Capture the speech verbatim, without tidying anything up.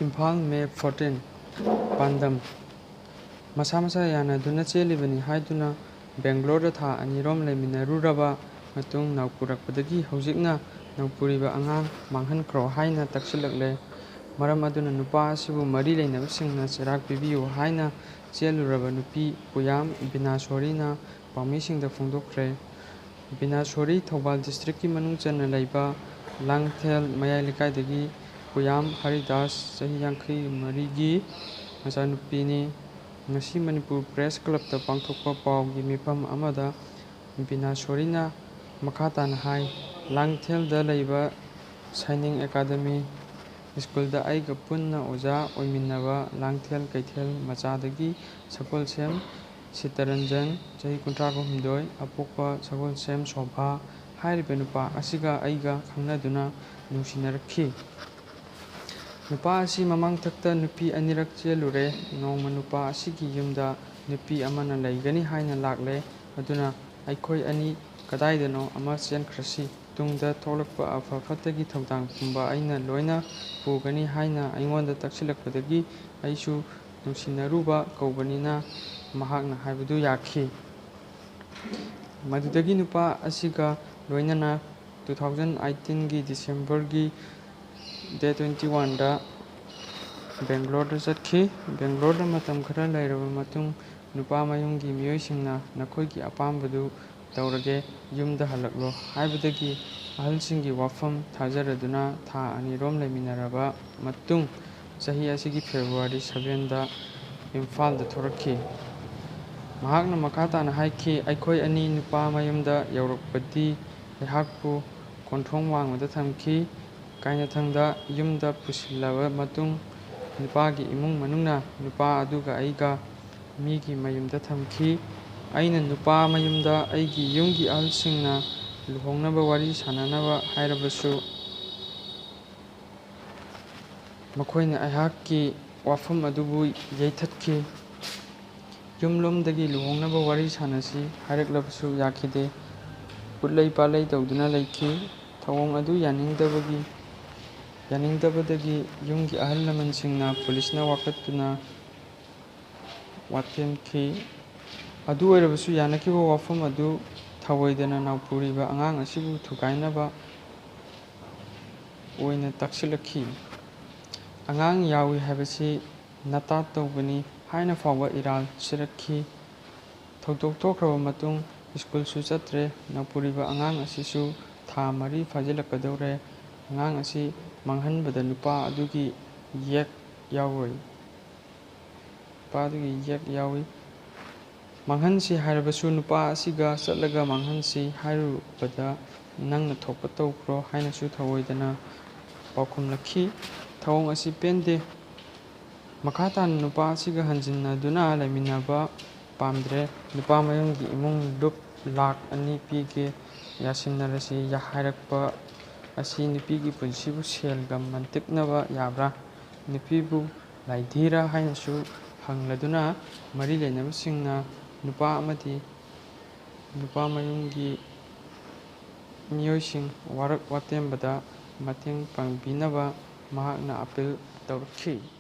ꯏꯝꯐꯥꯜ, ꯃꯦ fourteen. ꯄꯥꯟꯗꯝ: ꯃꯁꯥ ꯃꯁꯥ ꯌꯥꯅꯗꯨꯅ ꯆꯦꯜꯂꯤꯕꯅꯤ ꯍꯥꯏꯗꯨꯅ ꯕꯦꯡꯒ꯭ꯂꯣꯔꯗ ꯊꯥ ꯑꯅꯤꯔꯣꯝ ꯂꯩꯃꯤꯟꯅꯔꯨꯔꯕ ꯃꯇꯨꯡ ꯅꯥꯎꯄꯨꯔꯛꯄꯗꯒꯤ ꯍꯧꯖꯤꯛꯅ ꯅꯧꯄꯨꯔꯤꯕ ꯑꯉꯥꯡ ꯃꯥꯡꯍꯟꯈ꯭ꯔꯣ ꯍꯥꯏꯅ ꯇꯛꯁꯤꯜꯂꯛꯂꯦ꯫ ꯃꯔꯝ ꯑꯗꯨꯅ ꯅꯨꯄꯥ ꯑꯁꯤꯕꯨ ꯃꯔꯤ ꯂꯩꯅꯕꯁꯤꯡꯅ ꯆꯩꯔꯥꯛ ꯄꯤꯕꯤꯌꯨ ꯍꯥꯏꯅ ꯆꯦꯜꯂꯨꯔꯕ ꯅꯨꯄꯤ ꯄꯨꯌꯥꯝ ꯕꯤꯅꯥꯁꯣꯔꯤꯅ ꯄꯥꯎꯃꯤꯁꯤꯡꯗ ꯐꯣꯡꯗꯣꯛꯈ꯭ꯔꯦ꯫ ꯕꯤꯅꯥꯁꯣꯔꯤ ꯊꯧꯕꯥꯜ ꯗꯤꯁꯇ꯭ꯔꯤꯛꯀꯤ ꯃꯅꯨꯡ ꯆꯟꯅ ꯂꯩꯕ ꯂꯥꯡꯊꯦꯜ ꯃꯌꯥꯏ ꯂꯩꯀꯥꯏꯗꯒꯤ ꯄꯨꯌꯥꯝ ꯍꯔꯤꯗꯥꯁ, ꯆꯍꯤ ꯌꯥꯡꯈꯩ ꯃꯔꯤꯒꯤ ꯃꯆꯥꯅꯨꯄꯤꯅꯤ꯫ ꯉꯁꯤ ꯃꯅꯤꯄꯨꯔ ꯄ꯭ꯔꯦꯁ ꯀ꯭ꯂꯕꯇ ꯄꯥꯡꯊꯣꯛꯄ ꯄꯥꯎꯒꯤ ꯃꯤꯐꯝ ꯑꯃꯗ ꯕꯤꯅꯥꯁꯣꯔꯤꯅ ꯃꯈꯥ ꯇꯥꯅ ꯍꯥꯏ, ꯂꯥꯡꯊꯦꯜꯗ ꯂꯩꯕ ꯁꯥꯏꯅꯤꯡ ꯑꯦꯀꯥꯗꯃꯤ ꯁ꯭ꯀꯨꯜꯗ ꯑꯩꯒ ꯄꯨꯟꯅ ꯑꯣꯖꯥ ꯑꯣꯏꯃꯤꯟꯅꯕ ꯂꯥꯡꯊꯦꯜ ꯀꯩꯊꯦꯜ ꯃꯆꯥꯗꯒꯤ ꯁꯒꯣꯜꯁꯦꯝ ꯁꯤꯇꯔꯟꯖꯟ, ꯆꯍꯤ ꯀꯨꯟꯊ꯭ꯔꯥ ꯍꯨꯝꯗꯣꯏ, ꯑꯄꯣꯛꯄ ꯁꯒꯣꯜꯁꯦꯝ ꯁꯣꯚꯥ ꯍꯥꯏꯔꯤꯕ ꯅꯨꯄꯥ ꯑꯁꯤꯒ ꯑꯩꯒ ꯈꯪꯅꯗꯨꯅ ꯅꯨꯡꯁꯤꯅꯔꯛꯈꯤ꯫ ꯅꯨꯄꯥ ꯑꯁꯤ ꯃꯃꯥꯡꯊꯛꯇ ꯅꯨꯄꯤ ꯑꯅꯤꯔꯛ ꯆꯦꯜꯂꯨꯔꯦ꯫ ꯅꯣꯡꯃ ꯅꯨꯄꯥ ꯑꯁꯤꯒꯤ ꯌꯨꯝꯗ ꯅꯨꯄꯤ ꯑꯃꯅ ꯂꯩꯒꯅꯤ ꯍꯥꯏꯅ ꯂꯥꯛꯂꯦ꯫ ꯑꯗꯨꯅ ꯑꯩꯈꯣꯏ ꯑꯅꯤ ꯀꯗꯥꯏꯗꯅꯣ ꯑꯃ ꯆꯦꯟꯈ꯭ꯔꯁꯤ꯫ ꯇꯨꯡꯗ ꯊꯣꯛꯂꯛꯄ ꯑꯐ ꯐꯠꯇꯒꯤ ꯊꯧꯗꯥꯡ ꯄꯨꯝꯕ ꯑꯩꯅ ꯂꯣꯏꯅ ꯄꯨꯒꯅꯤ ꯍꯥꯏꯅ ꯑꯩꯉꯣꯟꯗ ꯇꯛꯁꯤꯜꯂꯛꯄꯗꯒꯤ ꯑꯩꯁꯨ ꯅꯨꯡꯁꯤꯅꯔꯨꯕ ꯀꯧꯕꯅꯤꯅ ꯃꯍꯥꯛꯅ ꯍꯥꯏꯕꯗꯨ ꯌꯥꯈꯤ꯫ ꯃꯗꯨꯗꯒꯤ ꯅꯨꯄꯥ ꯑꯁꯤꯒ ꯂꯣꯏꯅꯅ two thousand eighteenꯒꯤ Decemberꯒꯤ date twenty oneꯗ ꯕꯦꯡꯒ꯭ꯂꯣꯔꯗ ꯆꯠꯈꯤ꯫ ꯕꯦꯡꯒ꯭ꯂꯣꯔꯗ ꯃꯇꯝ ꯈꯔ ꯂꯩꯔꯕ ꯃꯇꯨꯡ ꯅꯨꯄꯥ ꯃꯌꯨꯝꯒꯤ ꯃꯤꯑꯣꯏꯁꯤꯡꯅ ꯅꯈꯣꯏꯒꯤ ꯑꯄꯥꯝꯕꯗꯨ ꯇꯧꯔꯒꯦ, ꯌꯨꯝꯗ ꯍꯜꯂꯛꯂꯣ ꯍꯥꯏꯕꯗꯒꯤ ꯑꯍꯜꯁꯤꯡꯒꯤ ꯋꯥꯐꯝ ꯊꯥꯖꯔꯗꯨꯅ ꯊꯥ ꯑꯅꯤꯔꯣꯝ ꯂꯩꯃꯤꯟꯅꯔꯕ ꯃꯇꯨꯡ ꯆꯍꯤ ꯑꯁꯤꯒꯤ February sevenꯗ ꯏꯝꯐꯥꯜꯗ ꯊꯣꯔꯛꯈꯤ꯫ ꯃꯍꯥꯛꯅ ꯃꯈꯥ ꯇꯥꯅ ꯍꯥꯏꯈꯤ, ꯑꯩꯈꯣꯏ ꯑꯅꯤ ꯅꯨꯄꯥ ꯃꯌꯨꯝꯗ ꯌꯧꯔꯛꯄꯗꯤ ꯑꯩꯍꯥꯛꯄꯨ ꯀꯣꯟꯊꯣꯡ ꯋꯥꯡꯃꯗ ꯊꯝꯈꯤ꯫ ꯀꯥꯏꯅꯊꯪꯗ ꯌꯨꯝꯗ ꯄꯨꯁꯤꯜꯂꯕ ꯃꯇꯨꯡ ꯅꯨꯄꯥꯒꯤ ꯏꯃꯨꯡ ꯃꯅꯨꯡꯅ ꯅꯨꯄꯥ ꯑꯗꯨꯒ ꯑꯩꯒ ꯃꯤꯒꯤ ꯃꯌꯨꯝꯗ ꯊꯝꯈꯤ꯫ ꯑꯩꯅ ꯅꯨꯄꯥ ꯃꯌꯨꯝꯗ ꯑꯩꯒꯤ ꯌꯨꯝꯒꯤ ꯑꯍꯜꯁꯤꯡꯅ ꯂꯨꯍꯣꯡꯅꯕ ꯋꯥꯔꯤ ꯁꯥꯟꯅꯅꯕ ꯍꯥꯏꯔꯕꯁꯨ ꯃꯈꯣꯏꯅ ꯑꯩꯍꯥꯛꯀꯤ ꯋꯥꯐꯝ ꯑꯗꯨꯕꯨ ꯌꯩꯊꯠꯈꯤ꯫ ꯌꯨꯝꯂꯣꯝꯗꯒꯤ ꯂꯨꯍꯣꯡꯅꯕ ꯋꯥꯔꯤ ꯁꯥꯟꯅꯁꯤ ꯍꯥꯏꯔꯛꯂꯕꯁꯨ ꯌꯥꯈꯤꯗꯦ꯫ ꯎꯠꯂꯩ ꯄꯥꯜꯂꯩ ꯇꯧꯗꯨꯅ ꯂꯩꯈꯤ꯫ ꯊꯧꯑꯣꯡ ꯑꯗꯨ ꯌꯥꯅꯤꯡꯗꯕꯒꯤ ꯌꯥꯅꯤꯡꯗꯕꯗꯒꯤ ꯌꯨꯝꯒꯤ ꯑꯍꯜ ꯂꯃꯟꯁꯤꯡꯅ ꯄꯨꯂꯤꯁꯅ ꯋꯥꯀꯠꯇꯨꯅ ꯋꯥꯇꯦꯝꯈꯤ꯫ ꯑꯗꯨ ꯑꯣꯏꯔꯕꯁꯨ ꯌꯥꯅꯈꯤꯕ ꯋꯥꯐꯝ ꯑꯗꯨ ꯊꯧꯑꯣꯏꯗꯅ ꯅꯥꯎꯄꯨꯔꯤꯕ ꯑꯉꯥꯡ ꯑꯁꯤꯕꯨ ꯊꯨꯒꯥꯏꯅꯕ ꯑꯣꯏꯅ ꯇꯥꯛꯁꯤꯜꯂꯛꯈꯤ꯫ "ꯑꯉꯥꯡ ꯌꯥꯎꯏ ꯍꯥꯏꯕꯁꯤ ꯅꯇꯥ ꯇꯧꯕꯅꯤ" ꯍꯥꯏꯅ ꯐꯥꯎꯕ ꯏꯔꯥꯜ ꯁꯤꯔꯛꯈꯤ꯫ ꯊꯧꯗꯣꯛ ꯊꯣꯛꯈ꯭ꯔꯕ ꯃꯇꯨꯡ ꯁ꯭ꯀꯨꯜꯁꯨ ꯆꯠꯇ꯭ꯔꯦ꯫ ꯅꯥꯎꯄꯨꯔꯤꯕ ꯑꯉꯥꯡ ꯑꯁꯤꯁꯨ ꯊꯥ ꯃꯔꯤ ꯐꯥꯖꯤꯜꯂꯛꯀꯗꯧꯔꯦ꯫ ꯑꯉꯥꯡ ꯑꯁꯤ ꯃꯥꯡꯍꯟꯕꯗ ꯅꯨꯄꯥ ꯑꯗꯨꯒꯤ ꯌꯦꯛ ꯌꯥꯎꯔꯣꯏ꯫ ꯅꯨꯄꯥ ꯑꯗꯨꯒꯤ ꯌꯦꯛ ꯌꯥꯎꯏ꯫ "ꯃꯥꯡꯍꯟꯁꯤ ꯍꯥꯏꯔꯕꯁꯨ ꯅꯨꯄꯥ ꯑꯁꯤꯒ ꯆꯠꯂꯒ ꯃꯥꯡꯍꯟꯁꯤ ꯍꯥꯏꯔꯨꯕꯗ ꯅꯪꯅ ꯊꯣꯛꯄ ꯇꯧꯈ꯭ꯔꯣ" ꯍꯥꯏꯅꯁꯨ ꯊꯧꯑꯣꯏꯗꯅ ꯄꯥꯎꯈꯨꯝꯂꯛꯈꯤ꯫ ꯊꯧꯑꯣꯡ ꯑꯁꯤ ꯄꯦꯟꯗꯦ꯫ ꯃꯈꯥ ꯇꯥꯅ ꯅꯨꯄꯥ ꯑꯁꯤꯒ ꯍꯟꯖꯤꯟꯅꯗꯨꯅ ꯂꯩꯃꯤꯟꯅꯕ ꯄꯥꯝꯗ꯭ꯔꯦ꯫ ꯅꯨꯄꯥ ꯃꯌꯨꯝꯒꯤ ꯏꯃꯨꯡ ꯂꯨꯞ ꯂꯥꯛ ꯑꯅꯤ ꯄꯤꯒꯦ, ꯌꯥꯁꯤꯟꯅꯔꯁꯤ ꯍꯥꯏꯔꯛꯄ ꯑꯁꯤ ꯅꯨꯄꯤꯒꯤ ꯄꯨꯟꯁꯤꯕꯨ ꯁꯦꯜꯒ ꯃꯟꯇꯤꯛꯅꯕ ꯌꯥꯕ꯭ꯔꯥ? ꯅꯨꯄꯤꯕꯨ ꯂꯥꯏꯙꯤꯔꯥ ꯍꯥꯏꯅꯁꯨ ꯍꯪꯂꯗꯨꯅ ꯃꯔꯤ ꯂꯩꯅꯕꯁꯤꯡꯅ ꯅꯨꯄꯥ ꯑꯃꯗꯤ ꯅꯨꯄꯥ ꯃꯌꯨꯝꯒꯤ ꯃꯤꯑꯣꯏꯁꯤꯡ ꯋꯥꯔꯛ ꯋꯥꯇꯦꯝꯕꯗ ꯃꯇꯦꯡ ꯄꯥꯡꯕꯤꯅꯕ ꯃꯍꯥꯛꯅ ꯑꯥꯄꯤꯜ ꯇꯧꯔꯛꯈꯤ꯫